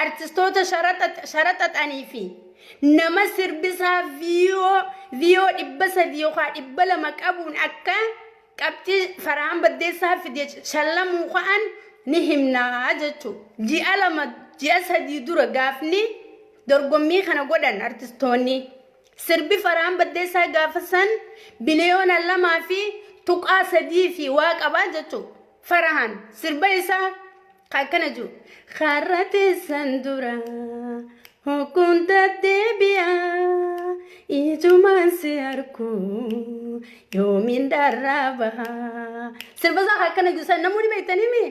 Artistoota shara xaxanii fi nama sirbisaa view view 300 yookaan 200 qabuun akka qabxii Farahaan Baddeessaa fide shallamuu ka'an ni himnaa jechuudha. Ji'a 2 ji'a 3 dura gaafni dorgommii kana godhan artistoonni. Sirbi Farahaan Baddeessaa gaafa san biliyoona 2 fi tuqaa 3 fi waa qabaa jechuudha. Farahaan sirba isaa akkana jiru. Karra teessan dura hokkuun deddeebi'a, ijumaan si arku yoomiin dharraa baha. Sirba isaa akkana jiru san namoonni beektanii mi?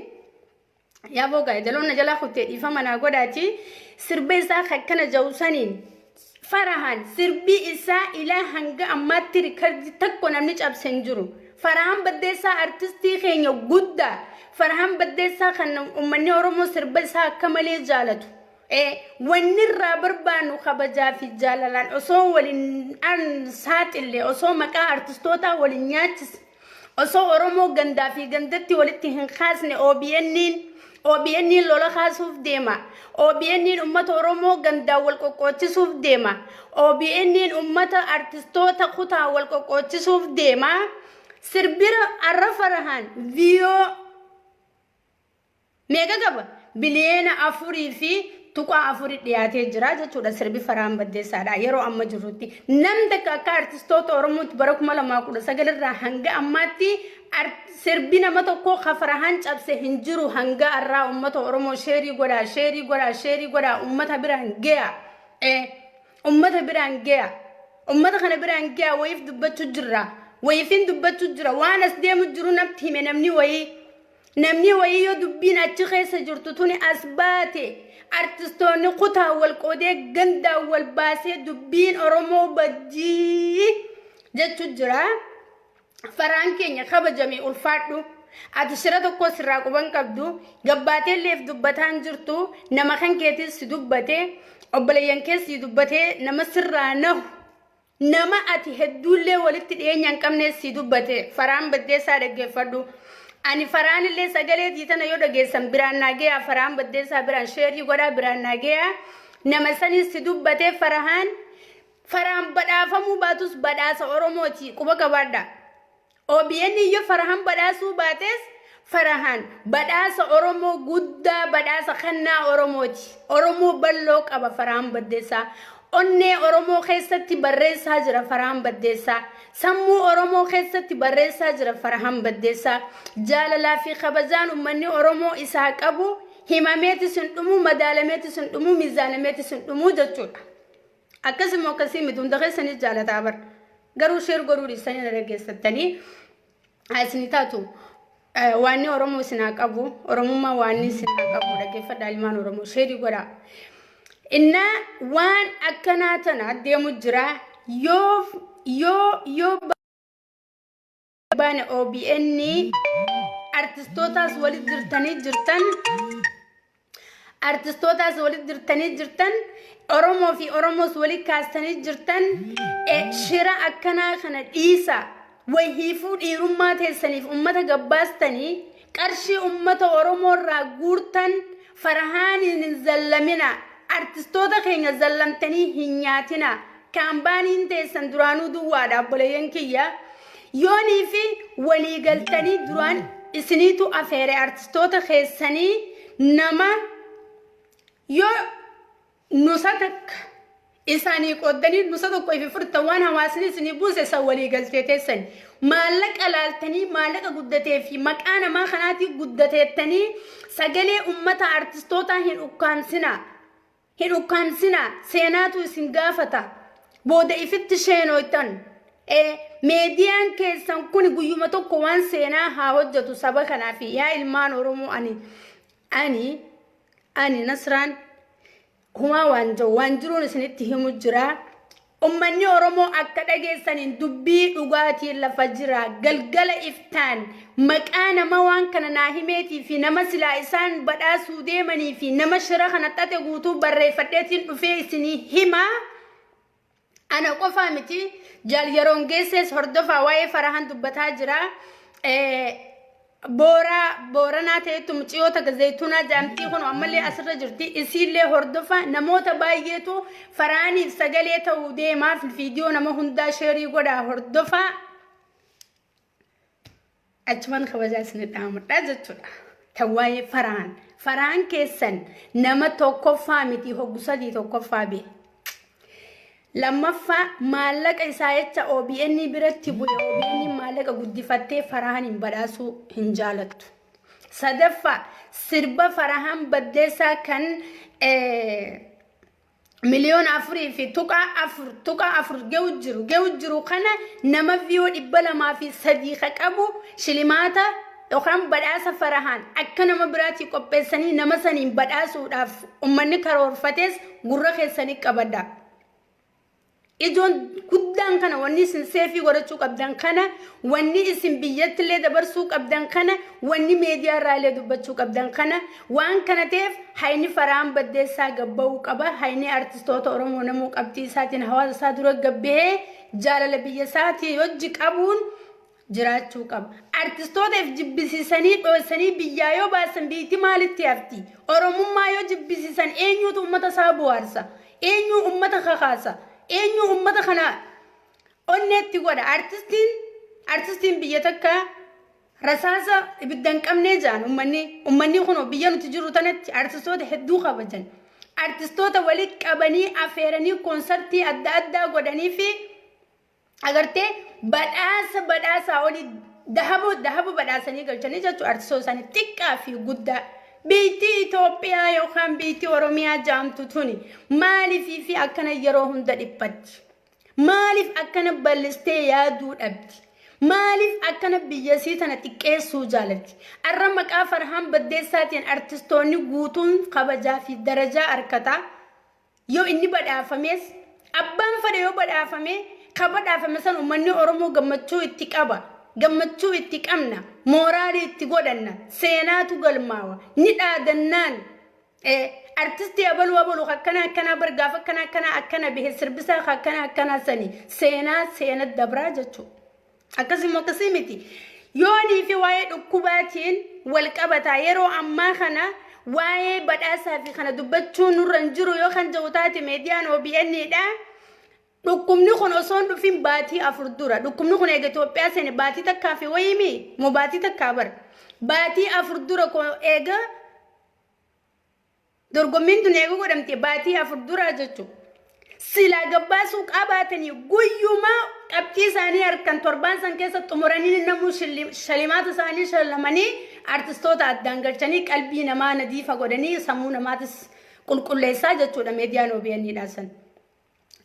Yaa boogaa jaloon na jalaa kuttee, dhiifama naa godhaati. Sirba isaa akkana jiru saniin Farahaan sirbi isaa ilaa hanga ammaatti rikardii tokko namni cabse hin jiru. Farahaan Baddeessaa artistii keenya guddaa. Farahaan Baddeessaa kan uummanni Oromoo sirba isaa akka malee jaalatu. Wanni irraa barbaannu kabajaa fi jaalalaan osoo waliin an saaxille, osoo maqaa artistootaa waliin nyaachise, osoo Oromoo gandaa fi gandatti walitti hin kaasne. OBN lola kaasuuf deema. OBN uummata Oromoo gandaan wal qoqqochisuuf deema. OBN uummata artistoota kutaa wal qoqqochisuuf deema. Sirbira arra Farahaan view meeqa qaba? Biliyeena 4 fi tuqaa 4 dhiyaatee jira jechuudha sirbi Farahaan Baddeessaadha yeroo amma jirrutti. Namni takka akka artistoota Oromootti bara 2019 irraa hanga ammaatti sirbi nama tokko ka Farahaan cabse hin jiru hanga har'aa. Uummata Oromoo, share godhaa, share godhaa, share godhaa, uummata biraan ge'a. Uummata biraan ge'a. Uummata kana biraan ge'a. Wayiif dubbachuu jirra. Wayiifin dubbachuu jira. Waan as deemu jiru natti hime namni wayii. Namni wayii yoo dubbiin achi keessa jirtu tuni as baate, artistoonni kutaa wal qoodee, gandaan wal baasee, dubbiin Oromoo baddii jechuu jira. Faraan keenya kabajame, ulfaadhu. Ati shira tokko sirraa quban qabdu, gabbaateelleef dubbataan jirtu, nama kan keetis si dubbate, obboleeyyan kees si dubbate, nama sirraa nahu, nama ati hedduullee walitti dhiyeenya hin qabne si dubbate. Faraan Baddeessaa dhaggeeffadhu. Ani Faraan illee sagalee tiitana yoo dhageessan biraan naa gayaa, Faraan Baddeessaa biraan share godhaa, biraan naa gayaa. Nama sanis si dubbate Farahaan. Faraan badhaafamuu baatus badhaasa Oromooti, quba qabaadha. OBN iyyuu Farahaan badhaasuu baates, Farahaan badhaasa Oromoo guddaa, badhaasa kennaa Oromooti. Oromoo bal'oo qaba Farahaan Baddeessaa. Onnee Oromoo keessatti barreessaa jira Farahaan Baddeessaa. Sammuu Oromoo keessatti barreessaa jira Farahaan Baddeessaa. Jaalalaa fi kabajaan uummanni Oromoo isaa qabu himameetis hin dhumu, madaalameetis hin dhumu, miizaanameetis hin dhumu jechuudha. Akkasuma akkasii miti, hunda keessanis jaalataa bar. Garuu share godhuu dhiistanii na dhaggeeffattanii isin taatu. Waanni Oromoo isin haa qabu, Oromummaa waanni isin haa qabu. Dhaggeeffadhaa ilmaan Oromoo, share godhaa. Innaa waan akkanaa tana deemu jira. Yoo baane OBN artistootaas walitti jirtanii jirtan, artistootaas walitti jirtanii jirtan, Oromoo fi Oromoos walitti kaastanii jirtan, shira akkanaa kana dhiisa. Wahiifuu dhiirummaa teessaniif ummata gabbaastanii qarshii ummata Oromoo irraa guurtan. Farahaaniin hin zallamina. Artistoota keenya zallamtanii hin nyaatina. Kaampaaniin teessan duraanuu duwwaadha, obboleeyyan kiyya. Yoonii fi walii galtanii duraan isiniitu afeere artistoota keessanii, nama yoo nusa takka isaanii qooddanii nusa tokko ifi furtan, waan hawaasni isinii buuse san walii galtee teessan. Maallaqa laaltanii, maallaqa guddatee fi maqaa namaa kanaatii guddateettanii sagalee ummata artistootaa hin ukkaamsina. Hin ukkaamsina, seenaatu isin gaafata. Booda ifitti sheenooytan. Meediyaan keessan kun guyyuma tokko waan seenaa haa hojjetu saba kanaaf. Yaa ilmaan Oromoo, ani Nasraan humaa waan jiru waan jiruun isinitti himu jira. Ummanni Oromoo akka dhageessaniin dubbii dhugaatiin lafa jira. Galgala iftaan maqaa nama waan kana naa himeetii fi nama silaa isaan badhaasuu deemanii fi nama shira kana xaxe guutuu barreeffadheetiin dhufee isinii hima. Ana qofaa miti, jaal yeroon geessees hordofaa, waa'ee Farahan dubbataa jira. Booraa Booranaa ta'etu mucayyoo takka Zayituunaa jedhamtii kun ammallee asirra jirti. Isiillee hordofa namoota baay'eetu Faraaniif sagalee ta'uu deemaaf viidiyoo nama hundaa sheerii godhaa hordofaa. Achumaan kabajaa isin dhaamadhaa jechuudha. Tan waa'ee Faraan. Faraan keessan nama tokkoffaa miti hoggu sadii tokkoffaa bee. Lammaffaa maallaqa isaa jecha OBN biratti bu'e OBN maallaqa guddifattee Farahan hin badhaasuu hin jaalattu. Sadaffaa sirba Farahan Baddeessaa kan 4.4 miliyoona ge'u jiru kana nama view 203 ka qabu shilimaata yookaan badhaasa Farahaan akka nama biraatii qopheessanii nama saniin badhaasuudhaaf ummanni karoorfates gurra keessanii qabadha. Ijoon guddaan kana, wanni isin seefii godhachuu qabdan kana, wanni isin biyyattillee dabarsuu qabdan kana, wanni meediyaa irraallee dubbachuu qabdan kana. Waan kana ta'eef hayni Faraan Baddeessaa gabba'uu qaba. Hayni artistoota Oromoo namuu qabxii isaatiin hawaasa isaa dura gabbahee jaalala biyya isaatii hojii qabuun jiraachuu qaba. Artistootaaf jibbisiisanii dhoosanii biyyaa yoo baasan biyyatti maalitti hafti? Oromummaa yoo jibbisiisan eenyuutu uummata isaa bohaarsa? Eenyu uummata kakaasa? Eenyu uummata kana onneetti godha? Artistiin biyya takka rasaasa ibidda hin qabnee jaan uummanni kun biyya nuti jirru tanatti artistoota hedduu kabajan. Artistoota walitti qabanii afeeranii koonsartii adda addaa godhanii fi agartee badhaasa olii dahaba dahaba badhaasanii galchanii jechuudha artistoota isaanii xiqqaa fi guddaa. Biyyi Itoophiyaa yookaan biyyi Oromiyaa jaamtu tuni maaliifii fi akkana yeroo hunda dhiphatti? Maaliif akkana bal'istee yaaduu dhabdi? Maaliif akkana biyya sii tana xiqqeessuu jaalatti? Arra maqaa Farhaan Baddeessaatiin artistoonni guutuun kabajaa fi darajaa arkataa. Yoo inni badhaafames, abbaan fedhe yoo badhaafame, ka badhaafame san uummanni Oromoo gammachuu itti qaba. Gammachuu itti qabna. Mooraalii itti godhanna. Seenaatu galmaawa. Ni dhaadannaan. Artistii abaluu abaluu akkana akkanaa bar gaafa akkana akkana akkana bihe sirbisaa akkana akkana sani seenaa seena dabraa jechuudha. Akkasuma akkasii miti. Yoonii fi waa'ee dhukkubaatiin wal qabataa yeroo ammaa kana waa'ee badhaasaa fi kana dubbachuu nurra hin jiru yoo kan jiru taate miidiyaan OBN dha. Dhukkubni kun osoo hin dhufin baatii 4 dura. Dhukkubni kun eega Itoophiyaa seene baatii takkaa fi wayii moo baatii takkaa bara. Baatii 4 dura eega dorgommiin tun eega godhamte baatii 4 dura jechuudha. Silaa gabbaasuu qabaatanii guyyumaa qabxii isaanii harkan torbaan san keessa xumuranii namuu shalimaata isaanii shalamanii artistoota addaan galchanii qalbii namaa nadiifa godhanii sammuu namaatis qulqulleessaa jechuudha miidiyaan OBN dha san.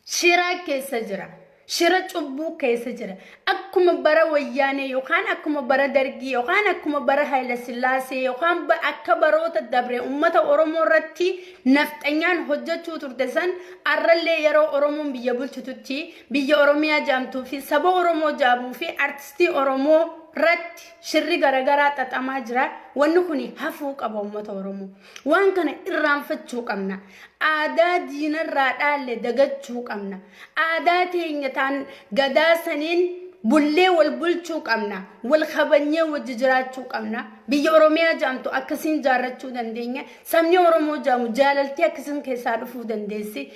Shira keessa jira. Shira cubbuu keessa jira. Akkuma bara Wayyaanee yookaan akkuma bara Dargii yookaan akkuma bara Haayila Sillaasee yookaan akka baroota dabre uummata Oromoo irratti nafxanyaan hojjechuu turte san arrallee yeroo Oromoon biyya bulchitutti biyya Oromiyaa jaamtuu fi saba Oromoo jaamuu fi artistii Oromoo irratti shirri garaagaraa xaxamaa jira. Wanni kun hafuu qaba uummata Oromoo. Waan kana irraanfachuu qabna. Aadaa diinarraa dhaalle dagachuu qabna. Aadaa teenya taan gadaa saniin bullee wal bulchuu qabna. Wal kabanyee wajji jiraachuu qabna. Biyya Oromiyaa jaamtu akkasiin jaarrachuu dandeenya. Sabni Oromoo jaamu jaalaltii akkasiin keessaa dhufuu dandeessi.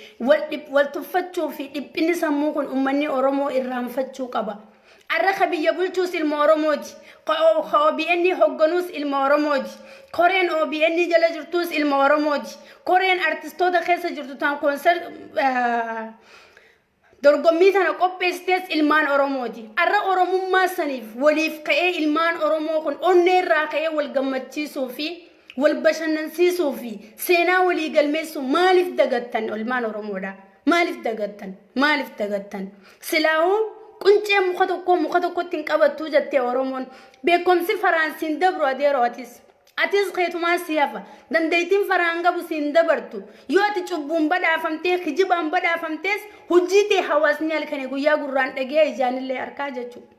Wal tuffachuu fi dhiphinni sammuu kun uummanni Oromoo irraanfachuu qaba. Arra ka biyya bulchuus ilma Oromooti. Ka OBN hoogganuus ilma Oromooti. Koreen OBN jala jirtuus ilma Oromooti. Koreen artistoota keessa jirtu taan koonsert dorgommii tana qopheessitees ilmaan Oromooti. Arra Oromummaa saniif waliif ka'ee ilmaan Oromoo kun onnee irraa ka'ee wal gammachiisuu fi wal bashannansiisuu fi seenaa walii galmeessuu maaliif dagattan ilmaan Oromoodha? Maaliif dagattan? Maaliif dagattan? Silaahuu quncee muka tokkoo muka tokkotti hin qabattuu jettee Oromoon. Beekumsi Faraansiin dabru adeeroo atis. Atis keetumaa si hafa. Dandeettiin Faraan qabu siin dabartu. Yoo ati cubbuun badhaafamtee kijibaan badhaafamtees hojii ta'e hawaasni halkanii guyyaa gurraan dhagee ijaanillee harkaa jechuudha.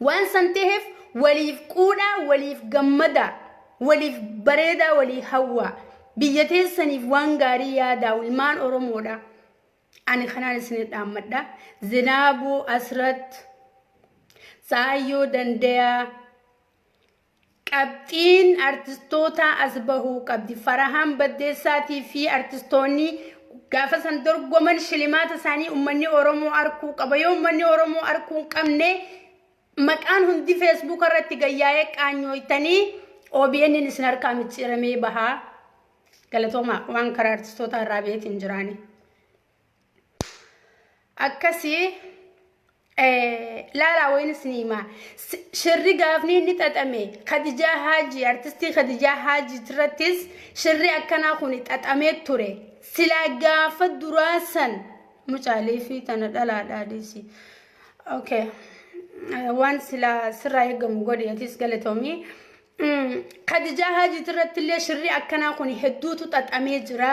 Waan san ta'eef waliif quudhaa, waliif gammadaa, waliif bareedaa, walii hawwaa. Biyya teessaniif waan gaarii yaadaa ilmaan Oromoodha. Ani kanaan isin dhaammadha. Zinaabuu Asrat, Saayyoo Dandayaa, Qabxiin artistoota as bahuu qabdi. Farahaan Baddeessaatii fi artistoonni gaafa san dorgoman shilimaata isaanii uummanni Oromoo arkuu qaba. Yoo uummanni Oromoo arkuu hin qabne, maqaan hundi Facebook irratti gayyaa'ee qaanyooytanii OBN isin harkaa micciiramee bahaa. Galatooma, waan karaa artistoota irraa beetiin jiraani. Akkasii laalaa, wayin isin himaa. Shirri gaafni inni xaxame Khadijaa Haajii, artistii Khadijaa Haajii irrattis shirri akkanaa kun xaxamee ture. Silaa gaafa duraa san mucaalee fi tana dhalaadhaa dhiisi. Okay. Waan silaa sirraa eegamu godhi, atis galatoomii. Khadijaa Haajii irratti illee shirri akkanaa kun hedduutu xaxamee jira.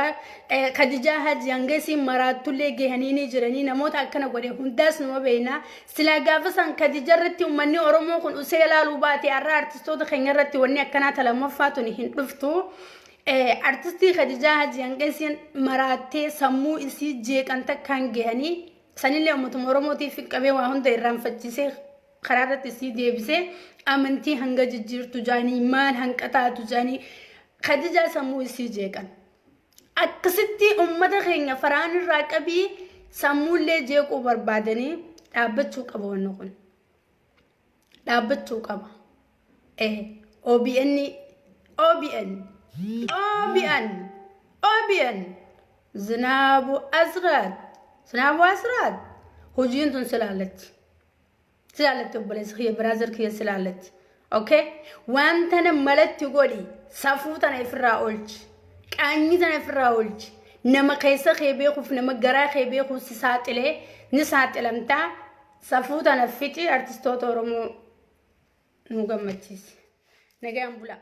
Khadijaa Haajii hanga isiin maraattullee gahanii ni jiranii, namoota akkana godhe hundaas numa beekna. Silaa gaafa san Khadija irratti uummanni Oromoo kun usee ilaaluu baate, har'a artistoota keenya irratti wanni akkanaa talammaffaa tuni hin dhuftu. Artistii Khadijaa Haajii hanga isiin maraattee sammuu isii jeeqan takkaan gahanii, sanillee uummatuma Oromootiif qabee waa hunda irraanfachiisee karaa irratti isii deebisee, amantii hanga jijjiirtu jaanii, maal hanqa taatu jaanii, Khadijaa sammuu isii jeeqan. Akkasitti uummata keenya Faraan irraa qabii sammuullee jeequu barbaadanii, dhaabbachuu qaba wanni kun. Dhaabbachuu qaba. OBN, OBN, OBN, OBN, Zinaabu Asraat, Zinaabu Asraat, hojiin tun silaallatti. Silaallatti, obboleessa kiyya, brother kiyya, silaallatti. Okay? Waan tana malatti godhi, safuu tana ifirraa oolchi. Qaanyii tana ifirraa oolchi. Nama keessa kee beekuuf, nama garaa kee beekuuf si saaxilee ni saaxilamtaa. Safuu tana fixi, artistoota Oromoo nu gammachiisi. Nagaan bulaa.